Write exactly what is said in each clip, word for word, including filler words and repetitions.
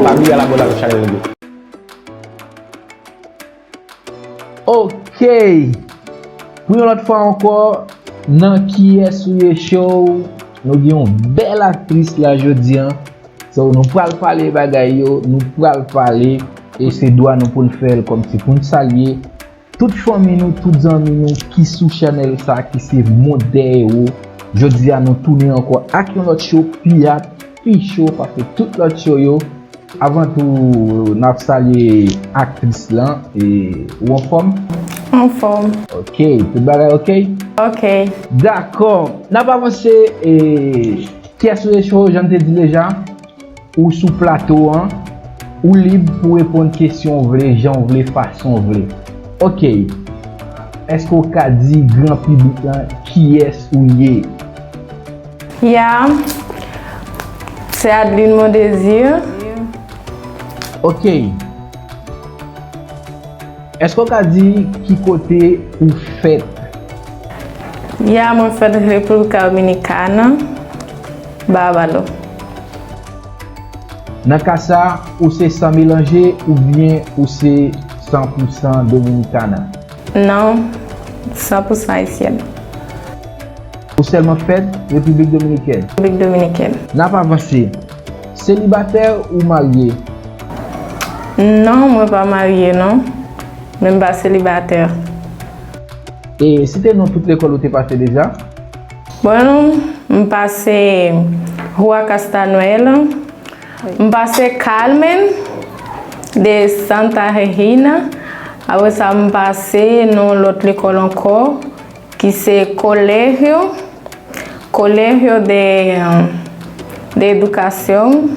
Pa bliye al abòne avèk chanèl nou yo. Ok. Pou yon lòt fwa ankò, nan Kiyès ou ye show, nou gen yon bèl aktris la jodi a. So, nou pral pale bagay yo, nou pral pale, e se dwa nou pou n fè l kòmsi pou n salye tout fanmi nou, tout zanmi nou ki sou chanèl sa, ki se Mond dèyè ewo. Jodi a, nou tounen ankò ak yon lòt show, pi ap, pi cho, paske tout lòt show yo, avan tou, n ap salye aktris lan, e ou anfòm? Anfòm. Ok, tout bagay ok? Ok. Dakò, n ap avanse, e Kiyès ou ye show, jan m te di deja, ou sou plato an, ou lib pou reponn kesyon w vle, jan w vle, fason w vle. Ok, èske w ka di gran piblik lan kiyès ou ye? Ya, se Adeline Mondésir. Ok. Èske w ka di ki kote ou fèt? Ya, mwen fèt República Dominicana, Bávaro. Nan ka sa, ou se san melanje oubyen ou se san pou san Dominikana? Non, san pou san ayisyèn. Ou sèlman fèt Repiblik Dominikèn? Repiblik Dominikèn. N ap avanse. Selibatè ou marye? Non, mwen pa marye, non. Men m pa selibatè. E site non tout lekòl ou te pase deja? Bon, m pase Rua Castanuela, m pase Carmen de Santa Regina, apre sa m pase nan yon lòt lekòl ankò, ki se Colegio, Colegio de, de Educación.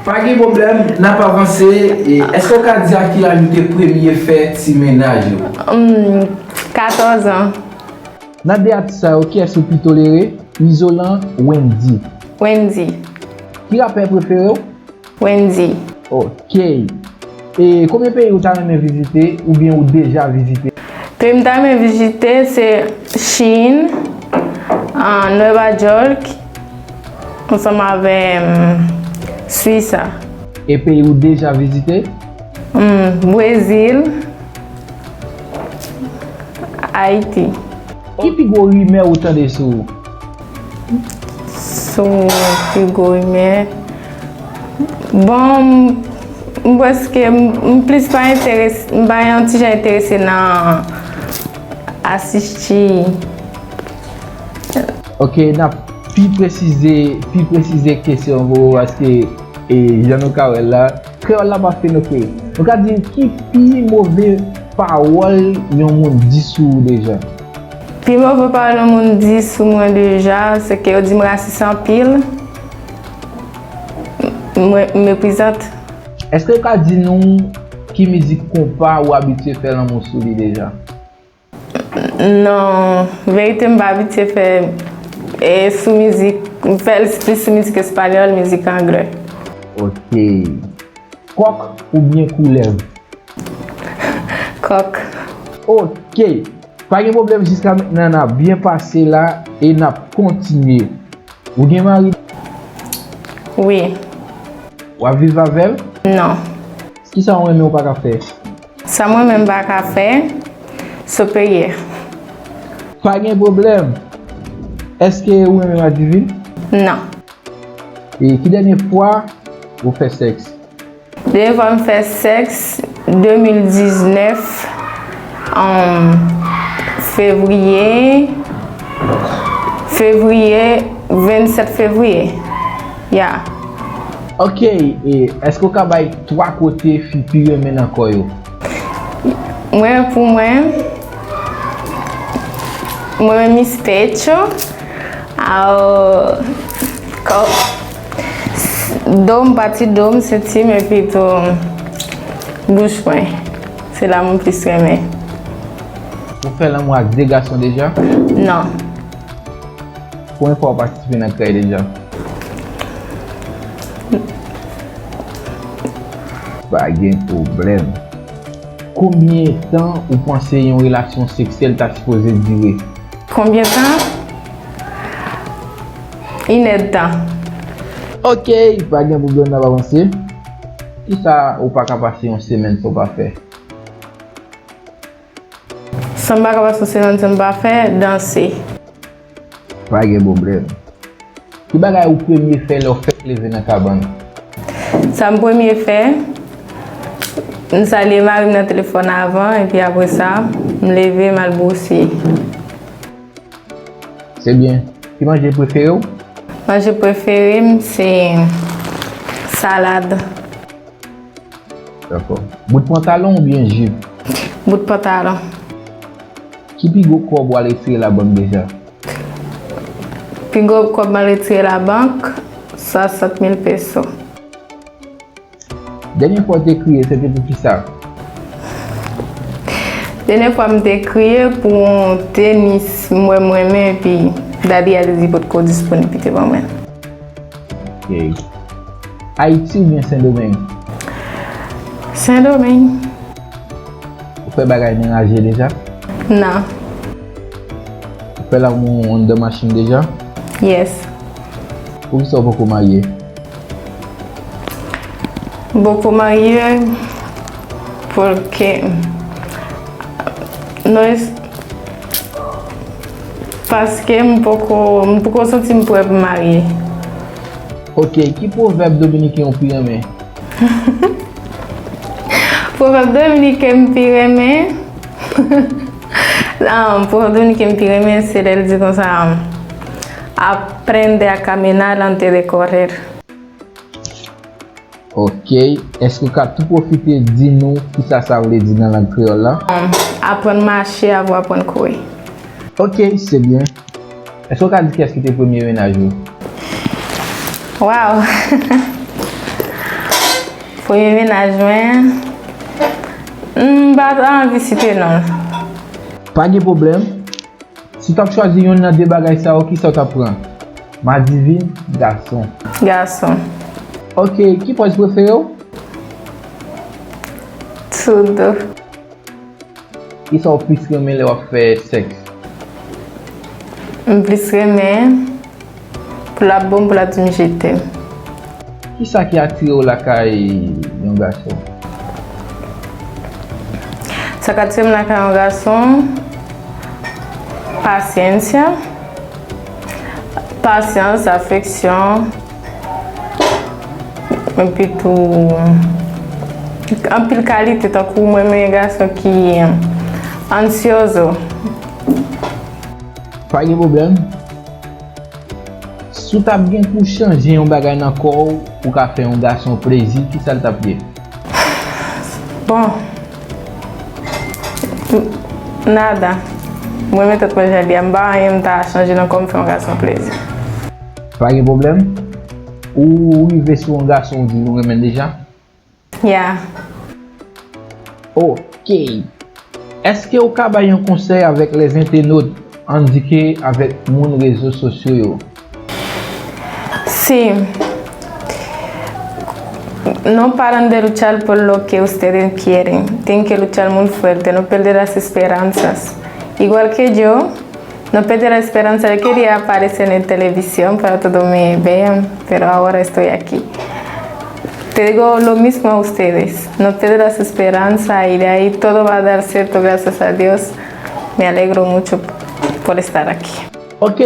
Pa gen pwoblèm, n ap avanse. E èske w ka di a ki laj ou te premye fè ti mennaj ou? Hmm, katòz an. Nan de atis sa yo, kiyès ou pi tolere? Izolan, Wendyy? Wendyy. Ki rapè prefere w? Wendyy. Ok. E konbyen peyi ou ta renmen vizite oubyen ou deja vizite? Peyi m ta renmen vizite se Chin, ah, Nwa York, ansanm avè, mm, Swisa. E peyi ou deja vizite? Mm, Brezil, Ayiti. Ki pi gwo rimè ou tande sou ou? Sou pi gwo rimè. Bon, m, m prèske, m, m plis pa enterese, m pa yon ti jan enterese nan asisti. Ok, n ap pi presize, pi presize kesyon pou ou, paske, e, jan nou ka wè l la, kreyòl la pa fenoke. Nou ka di ki pi move pawòl yon moun di sou ou deja? Pi move pawòl yon moun di sou mwen deja, se ke yo di m rasis anpil, mwen, m meprizant. Èske w ka di nou ki mizik konpa ou abitye fè lanmou sou li deja? Non, verite m pa abitye fè, e, sou mizik, m fè l plis sou mizik espanyòl, mizik anglè. Ok. Kòk oubyen koulèv? Kòk. Ok. Pa gen pwoblèm, jiska mentnan n ap byen pase la e n ap kontinye. Ou gen mari? Wi. W ap viv avè l? Non. Kisa w renmen ou pa ka fè? Sa mwen menm pa ka fè, se peye. Pa gen pwoblèm. Èske ou renmen madivin? Non. E ki dènye fwa ou fè sèks? Dènye fwa m fè sèks, de mil diznèf, um, fevriye, fevriye, vennsèt fevriye. Ya. Ok, e èske w ka bay twa kote fi pi renmen nan kò yo? Mwen, pou mwen, mwen renmen Miss Pecho, aw, kò, do m, pati do m, senti m, epi tou bouch mwen. Se la mwen plis renmen. Ou fè lanmou ak de gason deja? Non. Konbyen fwa w patisipe nan krèy deja? Pa gen pwoblèm. Konbyen tan ou panse yon relasyon seksyèl ta sipoze dire? Konbyen tan? Inèdtan. Ok, pa gen pwoblèm, n ap avanse. Kisa ou pa ka pase yon semèn san w pa fè? Sa m pa ka pase yon semèn san m pa fè, danse. Pa gen pwoblèm. Ki bagay ou premye fè lè w fèk leve nan kabann? Sa m premye fè, m salye mari m nan telefòn avan, epi apre sa, m leve, m al bwose. Se byen. Ki manje prefere w? Manje prefere m se salad. Dakò. Bout pantalon oubyen jip? Bout pantalon. Ki pi gwo kòb w al retire labank deja? Pi gwo kòb mwen retire labank, swasant mil peso. Dènye fwa w te kriye, se te pou kisa? Dènye fwa m te kriye pou yon tenis m wè m renmen, epi daddy a te di potko disponib li te ban mwen. Ok. Ayiti oubyen Sendomeng? Sendomeng. Ou fè bagay menaje deja? Non. Ou fè lanmou anndan machin deja? Yes. Poukisa ou poko marye? M poko marye paske non, paske m poko, m poko santi m prè pou marye. Ok, ki pwovèb dominiken ou pi renmen? Pwovèb dominiken m pi renmen. Ah, pwovèb dominiken m pi renmen, se lè l di konsa, "Aprende a caminar antes de correr." Ok, èske w ka tou pwofite di nou kisa sa vle di nan lang kreyòl la? Aprann mache avan aprann kouri. Ok, se byen. Èske w ka di kiyès ki te premye mennaj ou? Wow! Premye mennaj mwen, m pa ta anvi site non l. Pa gen pwoblèm. Si w t ap chwazi yonn nan de bagay sa yo, kisa w t ap pran? Madivin, gason. Gason. Ok, ki pòz prefere w? Tou de. Kisa w plis renmen lè w ap fè sèks? M plis renmen pou l ap bon, pou l ap di m je t'aime. Kisa ki atire w lakay yon gason? Sa k atire m lakay yon gason, pasyans, pasyans, afeksyon, epi tou anpil kalite, tankou mwen renmen gason ki ansyozo. Pa gen pwoblèm. Si w t ap gen pou chanje yon bagay nan kò w pou w ka fè yon gason plezi, kisa l t ap ye? Bon. Nada. Mwen menm tèt mwen jan l ye a, m pa anyen m ta chanje nan kò m fè yon gason plezi. Pa gen pwoblèm. Ou rive sou yon gason ou di ou renmen l deja? Ya. Ok. Èske ou ka bay yon konsèy avèk lèzentenot, andike avèk moun rezo sosyo yo? Sí. No paran de luchar por lo que ustedes quieren. Tienen que luchar muy fuerte, no perder las esperanzas. Igual que yo, no perdí la esperanza. Yo quería aparecer en televisión para todos me vean, pero ahora estoy aquí. Te digo lo mismo a ustedes. No pierdas esperanza y de ahí todo va a dar cierto, gracias a Dios. Me alegro mucho por estar aquí. Ok,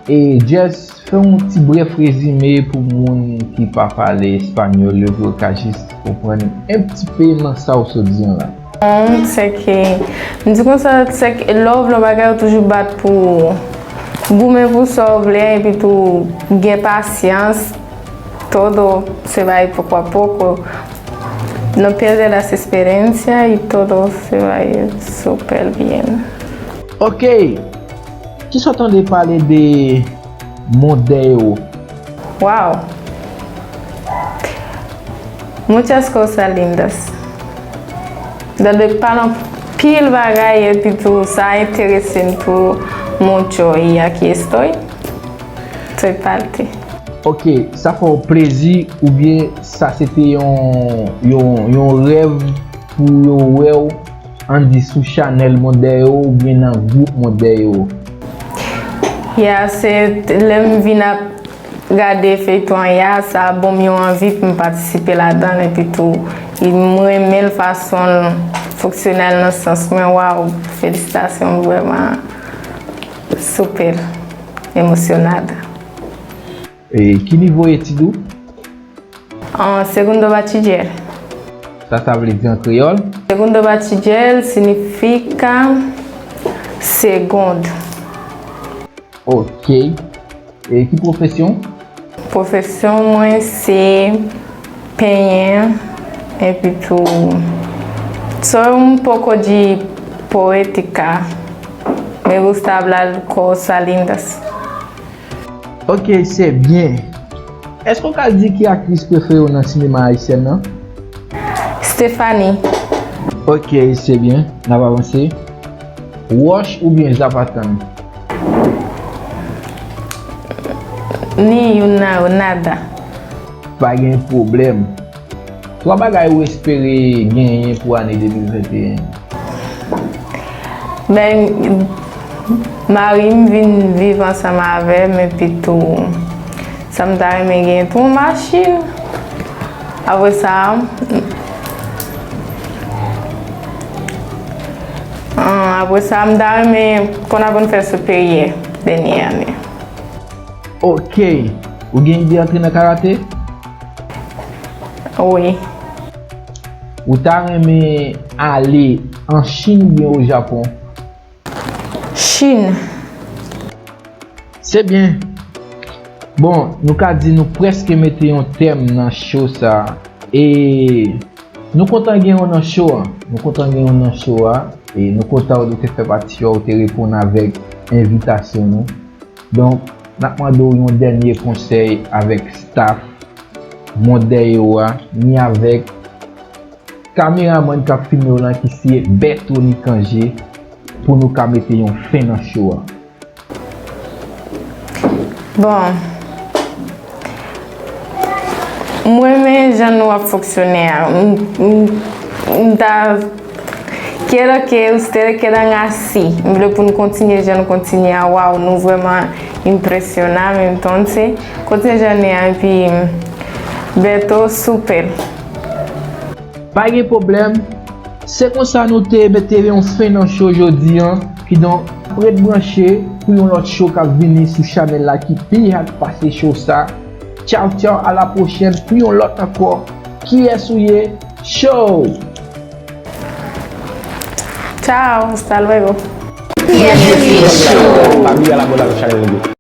e Jess, fè yon ti brèf rezime pou moun ki pa pale espanyòl yo, pou yo ka jis konprann yon ti pe nan sa w sot di an la. Bon, se ke, m di konsa, se ke love lan bagay yo toujou bat pou goumen pou sa w vle, epi tou gen pasyans, todo se va ir poco a poco. No pierdas la esperanza y todo se va ir súper bien. Ok, kisa w tande pale de Mondeo? Wow! Muchas cosas lindas. Donde palan pil bagay epi tou sa enterese m tou mucho y aquí estoy. Soy parte. Ok, sa fè w plezi oubyen sa se te yon, yon, yon rèv pou yo wè w, ann di sou chanèl Mondeo oubyen nan gwoup Mondeo? Ya, se lè m vin ap Gade feyton an yè, sa ban m yon anvi pou m patisipe ladan l, epi tou, m renmen l fason l fonksyone nan sans mwen, waw, felisitasyon, vrèman super emocionada. E ki nivo etid ou? An segundo bachiller. Sa sa vle di an kreyòl? Segundo bachiller significa segundo. Ok. E ki pwofesyon? Pwofesyon mwen se penyen, epi tou, soy un poco de poética. Me gusta hablar cosas lindas. Ok, se byen. Èske w ka di ki aktris prefere w nan sinema ayisyèn nan? Stephanie. Ok, se byen. N ap avanse. Wòch oubyen Zapatan? Ni youn nan yo, nada. Pa gen pwoblèm. Twa bagay ou espere genyen pou ane de mil venteyen? Ben, mari m vin viv ansanm avè m, epi tou, sa m ta renmen genyen tou, yon machin. Apre sa, an, apre sa, m ta renmen konn aprann fè souperyè dènye ane. Ok. Ou gen ide antre nan karate? Wi. Ou ta renmen ale an Chin oubyen o Japon? Chin. Se byen. Bon, nou ka di nou prèske mete yon tèm nan show sa a. E nou kontan gen w nan show a. Nou kontan gen w nan show a. E nou kontan ou te fè pati show a, ou te reponn avèk envitasyon nou. Donk, n ap mande w yon dènye konsèy avèk staff, mond dèyè w a, ni avèk kameramann k ap filme w lan ki se Bertony Cangé, pou nou ka mete yon fen nan show a. Bon. M renmen jan nou ap fonksyone a. M, m, m ta quiero que ustedes quedan así. M vle pou nou kontinye jan nou kontinye a. Waw, nou vrèman impresionan, entonces, kontinye jan nou ye a, epi Beto, super. Pa gen pwoblèm. Se konsa nou te mete yon fen nan show jodi an. Kidonk, ret branche pou yon lòt show k ap vini sou chanèl la ki pi hot pase show sa. Tchaw, tchaw, a la pwochèn pou yon lòt ankò. Kiyès ou ye? Show! Tchaw, hasta luego. Kiyès ou ye? Show! Pa bliye abòne avèk chanèl nou yo.